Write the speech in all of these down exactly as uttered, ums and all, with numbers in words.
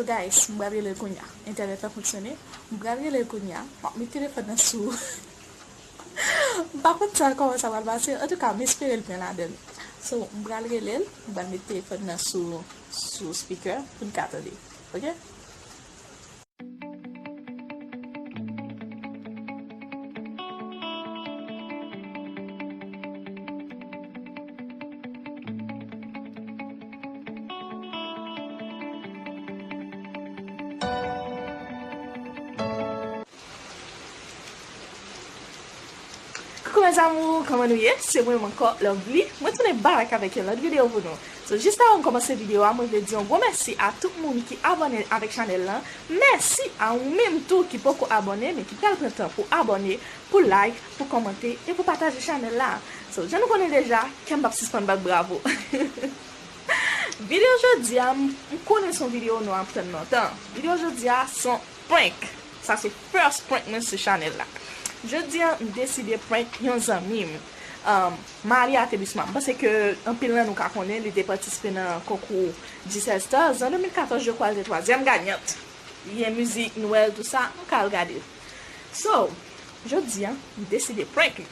So guys, m pral rele l kounye a. Entènèt la fonksyone. M pral rele l kounye a. M ap met telefòn nan sou. M pa konn sa, kòman sa pral pase. Antouka, m espere l pran ladan l. So, m pral rele l, m pral met telefòn nan sou, sou speaker pou n ka tande. Ok? Koukou mes amours, kòman nou ye? Se mwen menm ankò, Lovely. Mwen tounen back avèk yon lòt videyo pou nou. So, jis avan m kòmanse videyo a, mwen vle di yon gwo mèsi a tout moun ki abòne avèk chanèl lan. Mèsi a ou menm tou ki poko abòne, men ki pral pran tan pou abòne, pou like, pou kòmante e pou pataje chanèl la. So, jan nou konnen deja, kè m p ap sispann bat bravo. Videyo jodi a, m, m konnen se yon videyo nou ap tann lontan. Videyo jodi a, se yon prank. Sa se first prank mwen sou chanèl la. Jodi a, m deside prank yon zanmi m. Um, Malia Tebisma. M panse ke anpil nan nou ka konnen, li te patisipe nan konkou Digicel Stars an de mil katòz, je crois, li te twazyèm ganyant. Li gen mizik Nwèl, tou sa, nou ka al gade. So, jodi a, m deside prank li.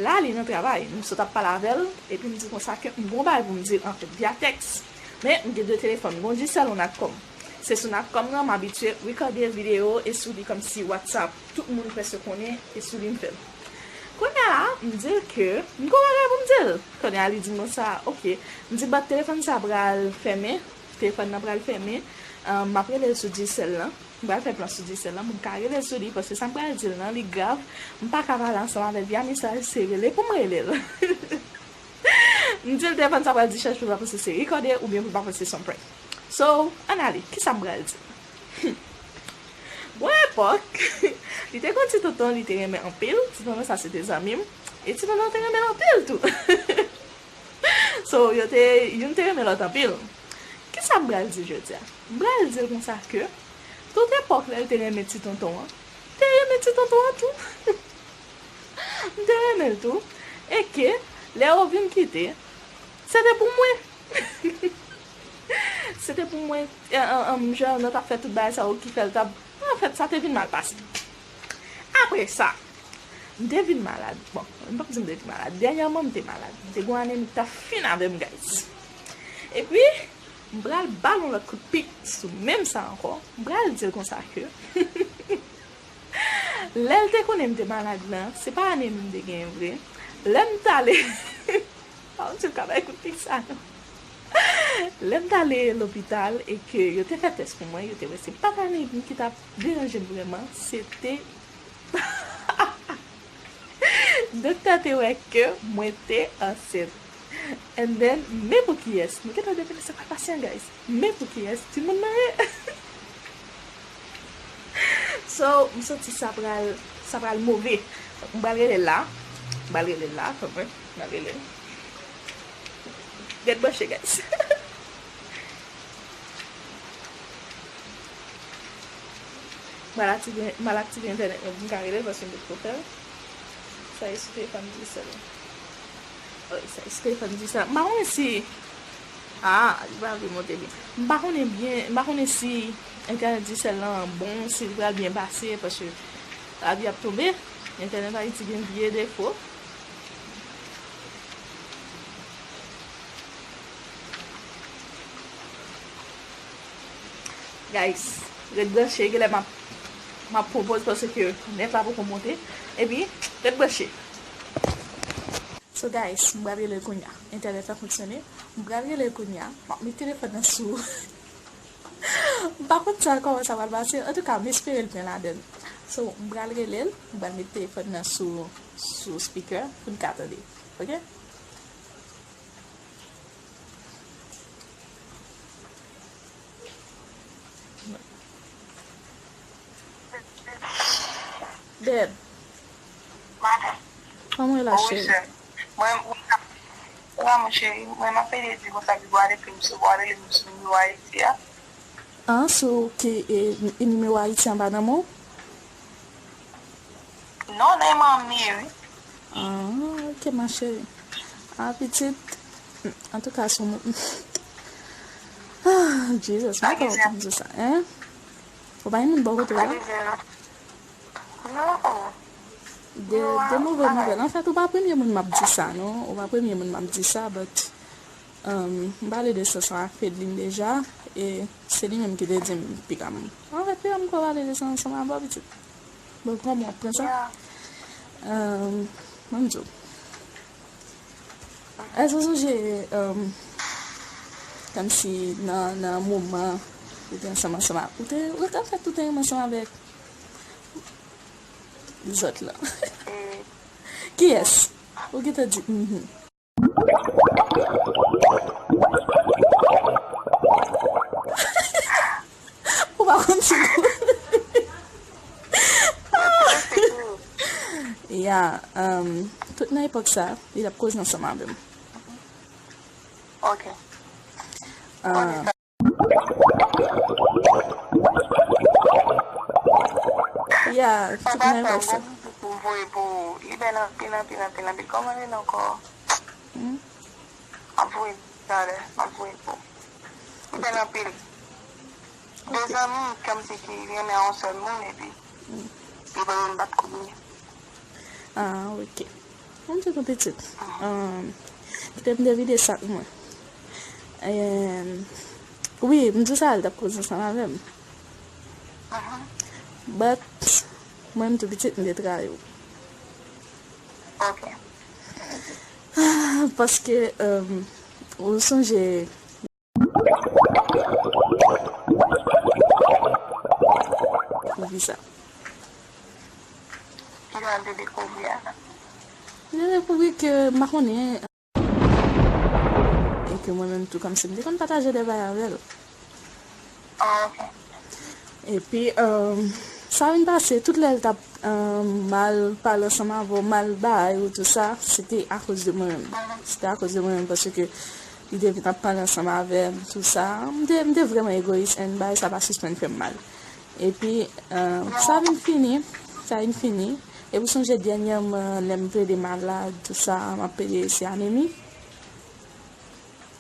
La, li nan travay, m sot ap pale avè l, epi m di konsa ke m gon bagay pou m di l, anfèt, via tèks. Men, m gen de telefòn, m gon Digicel, yon Natcom. Se sou Natcom nan, m abitye rekòde videyo e sou li kòmsi WhatsApp, tout moun prèske konnen, e sou li m fè l. Kounye a la, m di l ke m gon bagay pou m di l. Kounye a, li di m konsa, ok. M di, but telefòn sa pral fèmen, telefòn nan pral fèmen, ah, m ap rele l sou Digicel lan. M pral fè plan sou Digicel lan pou m ka rele l sou li, paske sa m pral di l lan, li grav. M pa ka pale ansanm avè l via mesaj, se rele pou m rele l. M di l telefòn sa pral dichaj pou l pa panse se rekòde oubyen pou l pa panse se yon prank. So, ann ale, kisa m pral di l? Gon epòk, li te gon ti tonton, li te renmen anpil. Ti tonton sa se te zanmi m. E ti tonton te renmen l anpil tou. So, yo te, youn te renmen lòt anpil. Kisa m pral di l jodi a? M pral di l konsa ke, tout epòk lè l te renmen ti tonton an, m te renmen ti tonton an tou. M te renmen l tou. E ke, lè yo vin kite, se te pou mwen. Se te pou mwen, e, e, e, jan nou t ap fè tout bagay sa yo ki fè l t ap, anfèt, sa te vin mal pase. Apre sa, m te vin malad. Bon, m p ap di m te vin malad. Dènyèman, m te malad. M te gon anemi k t ap fin avè m, guys. Epi, m pral ba l yon lòt kout pik sou menm sa ankò. M pral di l konsa ke lè l te konnen m te malad lan, se pa anemi m te genyen vre. Lè m t ale, pa konn si l ka bay kout pik sa non. Lè m t ale lopital e ke yo te fè tès pou mwen, yo te wè se pa t anemi m ki t ap deranje m vrèman, se te Doktè te wè ke mwen te ansent. And then, men pou kiyès, nou gentan devine sa k pral pase an, guys. Men pou kiyès timoun nan ye. So, m santi sa pral, sa pral move. M pral rele l la. M pral rele l la, kanmenm. M pral rele l. Ret branche, guys. M al aktive, m al aktive entènèt mwen pou m ka rele l paske m te poko fè l. Sa e sou telefòn Digicel la. Wi, sa e sou telefòn Digicel la. M pa konnen si, ah, li pa vle monte byen. M pa konnen byen, m pa konnen si entènèt Digicel lan bon, si li pral byen pase, paske lavi ap tonbe. Entènèt Ayiti gen vye defo. Guys, ret branche, genlè m ap, m ap pran poz paske nèt la poko monte. Epi, ret branche. So guys, m pral rele l kounye a. Entènèt la fonksyone. M pral rele l kounye a. M ap met telefòn nan sou. M pa konn sa, kòman sa pral pase. Antouka, m espere l pran ladan l. So, m pral rele l, m pral met telefòn nan sou, sou speaker pou n ka tande. Ok? Babe. Maten. Kòman w ye la, cheri? Wi, sè. Mwen, wi, mon cheri, mwen, m ap pede di konsa, pi pou ale, pi m sou, pou ale, pi m sou nimewo Ayiti a. Ah, sou ki, e, e nimewo Ayiti an pa nan men w? Non, nan manmi, wi. Ah, ok, ma chérie. Ah, pitit. Antouka, sou moun. Ah, Jesus, mwen pa konn di sa, hein? Ou pa gen moun bò kote w la? Non. De, de move nouvèl. Anfèt, ou pa premye moun m ap di sa, non. Ou pa premye moun m ap di sa, but, um, m pale de sa ansanm ak Fedlin deja, e se li menm ki te di m piga m. Anfèt, piga m kwè pale de sa ansanm avè w, pitit. Bon, kòman w ap pran sa? Um, mwen m di w. Èske w sonje, um, kòmsi nan, nan moman ou te ansanm, ansanm a, ou te, ou te, anfèt, ou te renmen ansanm avèk zòt la? Kiyès? Ou gentan di, mhm. Ou pa konn si pou. Ya, um, tout nan epòk sa, li t ap koze ansanm avè m. Ok. Ah. Ya, tout nan epòk sa. Bon, mizik pou m voye pou ou. Li bèl anpil, anpil, anpil, anpil. Kòman li rele ankò? Hmm? M ap voye talè, m ap voye pou ou. Li bèl anpil. De zanmi, kòmsi ki renmen yon sèl moun, epi li pa menm bat kounye. Ah, ok. Mwen di nou pitit. Um, kite m te vide sak mwen. Um, wi, m di sa, l t ap koze ansanm avè m. But, mwen, m tou pitit, m te trayi w. Ok. Paske, um, ou sonje, pou visa. Ki jan l te dekouvri a? Li dekouvri ke m pa konnen, e ke mwen menm tou, kòmsi m te konn pataje de bagay avè l. Ah, ok. Epi, um, sa vin pase, tout lè l t ap, um, mal pale ansanm avè w, mal bay ou tou sa, se te akoz de mwen menm. Se te akoz de mwen menm, paske li te vin ap pale ansanm avè m, tou sa. M te, m te vrèman egoyis, and bagay sa pa sispann fè m mal. Epi, um, sa vin fini, sa vin fini. Epi w sonje dènyèman, lè m plede malad, tou sa, m ap plede se anemi.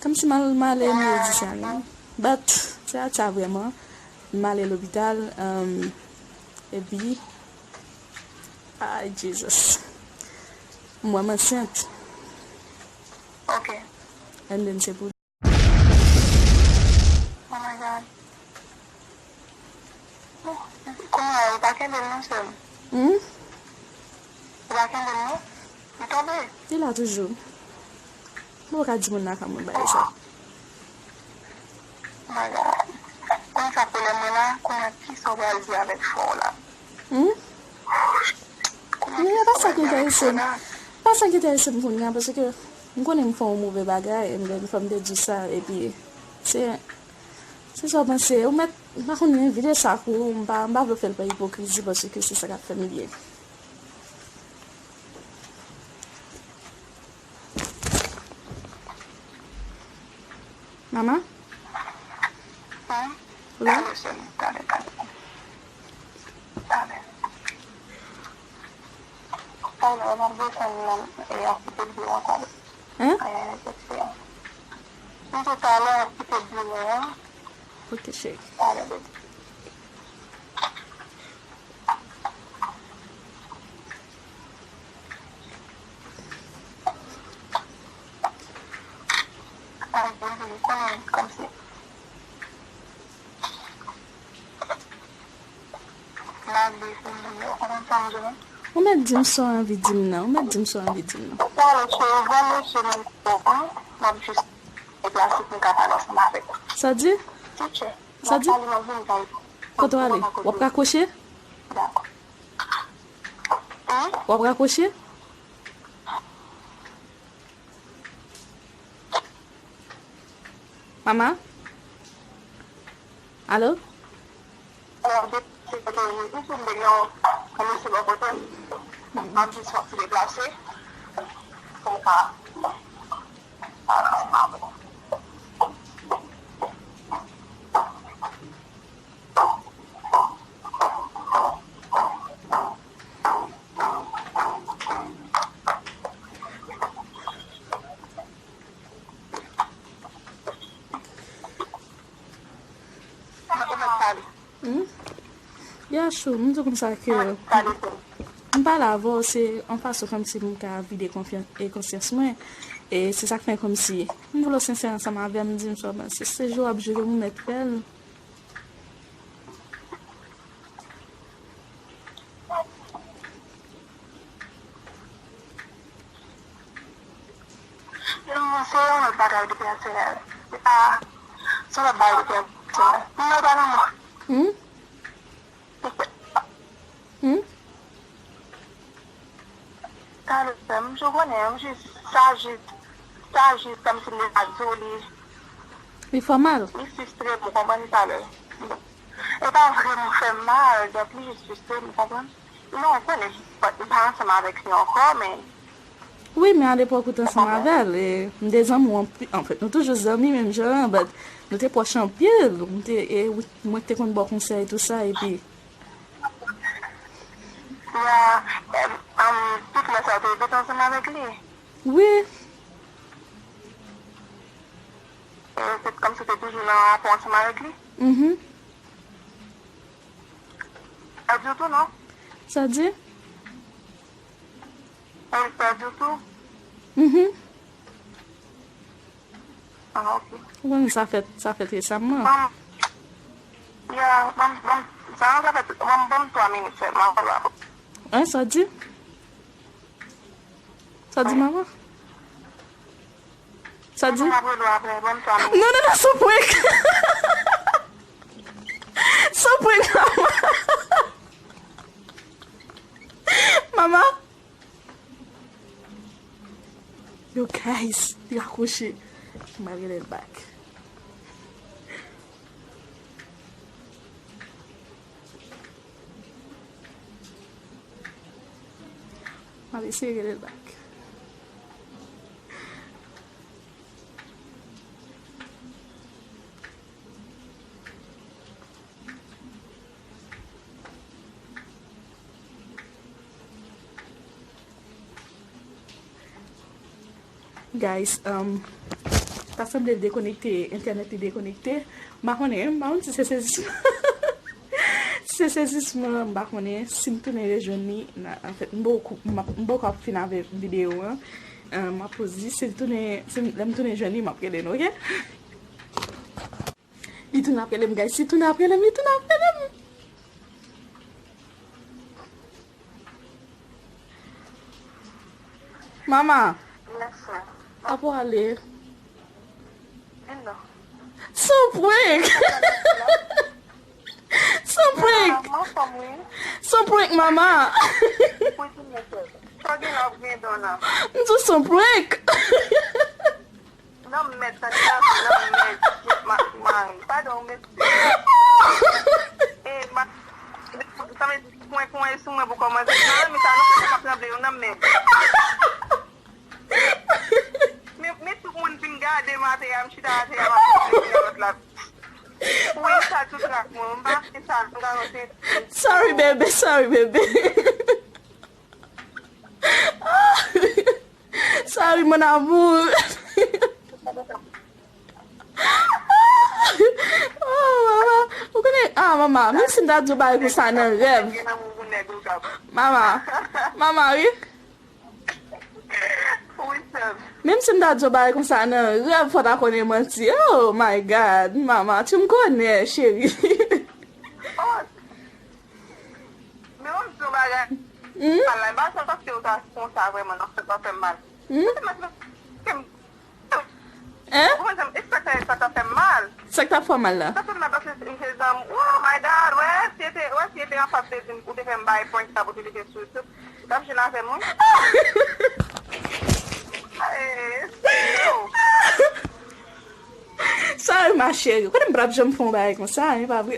Kòmsi m al, m ale, m yo di se anemi. But, se pa sa vrèman. M ale lopital, um, epi, ay, Jesus. M wè m ansent. Ok. And then se pou. Oh my God. Kounya, ou pa kenbe l non, sè m. Hmm? Ou pa kenbe l non? Li tonbe. Li la toujou. Mwen pa ka di moun nan ka mwen bay sa. My God. Konn sa pwoblèm mwen la, kounye a ki sa w pral di avèk frè w la? Hmm? Kounye a ki sa w pral di avèk frè w la? Pa sa ki enterese m. Pa sa ki enterese m kounye a, paske m konnen m fè yon move bagay, and then fò m te di sa, epi se, se sa w panse. Ou mèt, m pa konnen, vide sak ou, m pa, m pa vle w fè l pa ipokrizi, paske se sa k ap fè m byen. Mama? Hein? Ou la? Talè, sè m, talè, talè. Talè. Talè, m ap desann nan, e, ap kite biwo an talè. Hein? E, se, se, m di talè, m ap kite biwo an. Ok, cheri. Talè, baby. Ay, Bondye, m konnen kòmsi. Malgre se mwen, ou konprann sa m di w? Ou mèt di m sa w anvi di m nan. Ou mèt di m sa w anvi di m nan. Bon, mesye, bon, mesye, m, m ap jis deplase pou m ka pale ansanm avèk ou. Sa w di? Teacher. Sa w di? Kote w ale? W ap rakwoche? W ap rakwoche? Mama? Alo? Hmm? Yachou, m di w konsa ke m pale avè w, se yon fason kòmsi m ka vide konfyans, e konsyans mwen. E se sa k fè kòmsi m vle w sensè ansanm avè m, di m sòman, si se jwe w ap jwe, ou mèt fè l. Non, se yon lòt bagay de pèsonèl. Se pa, se yon lòt bagay de pèsonèl. Non, pa nan mwen. Hmm? Hmm? Talè, m sou konnen, m jis, sa jis, sa jis kòmsi m te ka di w li. Li fè w mal? Li fristre m, ou konprann, talè. E pa vrèman fè m mal, donk li jis fristre m, ou konprann? Non, ou konnen, m pa ansanm avèk li ankò, men Wi, men alepòk ou te ansanm avè l, e m te zanmi w anpi-, anfèt, nou toujou zanmi menm jan an, but nou te pwòch anpil, m te, e wi, mwen k te konn ba w konsèy tou sa, epi Yeah, em, em, tout lè sa ou te rete ansanm avèk li? Wi. E se kòmsi ou te toujou nan rapò ansanm avèk li? Mhm. Sa di w tou, non? Sa di? Ou pèdi tou? Mhm. Ah, ok. Ou konnen sa fèt, sa fèt resaman. Ban m, ya, ban m, ban m, sa, sa fèt, ban m, ban m twa minit sèlman, vwala. Hein, sa di? Sa di, mama? Sa di? Mwen ap rele w apre, ban m twa minit. Non, non, non, se prank. Se prank, mama. Mama? Yo, guys, li rakwoche. M al rele l back. M al eseye rele l back. Guys, um, ta sanble l dekonekte, entènèt li dekonekte. M pa konnen, m pa konn si se sezisman. Si se sezisman, m pa konnen. Si m tounen rejwenn li, na, anfèt, m poko, m ap, m poko ap fin avè videyo an. Um, m ap poze, si l tounen, si m, lè m tounen jwenn li, m ap rele nou, oke? Li tounen ap rele m, guys. Li tounen ap rele m, li tounen ap rele m. Mama. Yes, sir. Apre ale. Vin non. Se yon prank. Se yon prank. Ah, m anfòm, wi. Se yon prank, mama. Wi, di m, sè. Sa w gen la, w gen don la. M di w se yon prank. Nan mèd, tande la, nan mèd, ma, ma, padon, mèd. E, ma, sa vle di, pwen, pwen sou mwen pou kòmanse. Nan, men sa, non, m ap tranble, yo, nan mèd. Men, men tout moun vin gade m atè a, m chita atè a, m ap tranble, lòt la. Wi, sa tout rak mwen, m pa fè sa, m ka konte. Sorry, baby, sorry, baby. Sorry, mon amour. Oh, mama. Ou konnen, ah, mama, menm si m ta di w bagay konsa nan rèv. Mama, mama, wi. Menm si m ta di w bagay konsa nan rèv, fò w ta konnen manti. Oh, my God, mama, tu me connais, chérie. Oh, men w di yon bagay. Hmm? Mal la, m pa santi w ta konsa vrèman, non, sa pa fè m mal. Hmm? Sa fè m mal, men, hein? Ou konprann sa, e sa k ta, sa k ta fè m mal. Sa k ta fè w mal la? Sa fè m mal paske m te zanmi. Oh my God, wè, si te, wè, si te anfas te di m, ou te fè m bay prank sa pou te mete sou YouTube, t ap jwenn avè m, wi. Eh, yo. Sorry, ma chérie. Kote m pa t ap janm fè yon bagay konsa, e pa vre?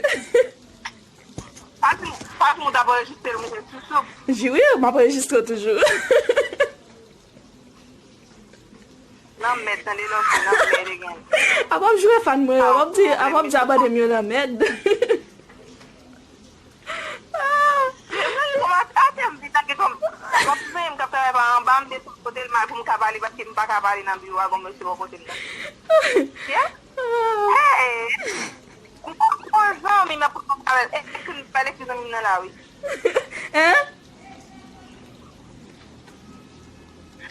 Pa di, pa di moun t ap anrejistre l, mete sou sou. Jire, m ap anrejistre toujou. Nan mèd, tande, lòt, nan mèd, again. Apa w ap jwe fan mwen yo, apa w ap di, apa w ap di abòne m yo nan mèd. Atè m vin lage kòm, m ap plenyen m k ap travay pa anba, m desann kote l mal pou m ka pale, paske m pa ka pale nan biwo a, gon mesye bò kote m nan. Yeah? Hey! Zanmi m ap koze avè l. Ekri m, pral ekri zanmi m nan la, wi. Hein?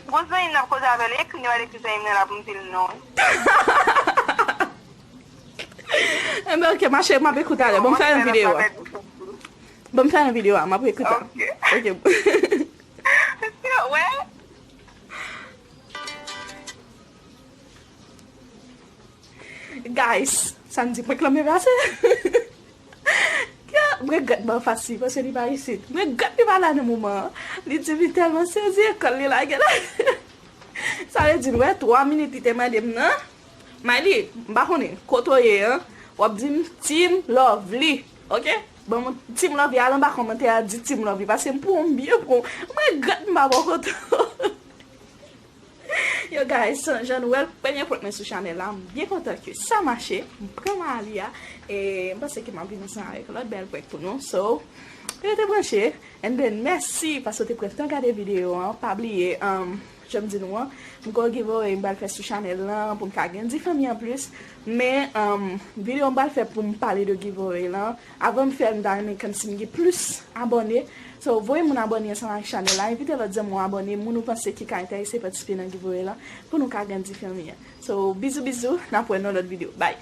Gon zanmi m ap koze avè l, ekri m, pral ekri zanmi m nan la pou m di l non. Enben, ok, ma chérie, m ap ekri talè. Bon, m fè yon videyo a. Bon, m fè yon videyo a, m ap ekri talè. Ok. Ok. Wè? Guys, sa m di prank lan byen pase. Mwen regrèt ban fasi paske li pa isit. Mwen regrèt li pa la nan moman an. Li di li tèlman sezi, kòl li lage la. Sa vle di, nou wè, twa minit li te mande m nan. Mayli, m pa konnen kote w ye an. W ap di m Team Lovely, ok? Ban mwen Team Lovely, al anba kòmantè a, di Team Lovely. Paske m pran w, m byen pran w. Mwen regrèt m pa ba w kote w. Yo guys, jan nou wè l, premye prank mwen sou chanèl la, m byen kontan ke sa mache, m pran Malia, e m panse ke m ap vin ansanm avèk lòt bèl prank pou nou, so, rete branche, and then mèsi paske w te pran tan gade videyo an, pa bliye, um, jan m di nou an, m gen yon giveaway m pral fè sou chanèl lan, pou m ka grandi fanmi an plis, men, um, videyo m pral fè pou m pale de giveaway lan, avan m fè l, m ta renmen kòmsi m gen plis abòne. So, voye moun abòne ansanm ak chanèl la. Envite lòt zanmi w abòne, moun ou panse ki ka enterese patisipe nan giveaway la, pou nou ka grandi fanmi an. So, bizou, bizou, n ap wè nan lòt videyo. Bye!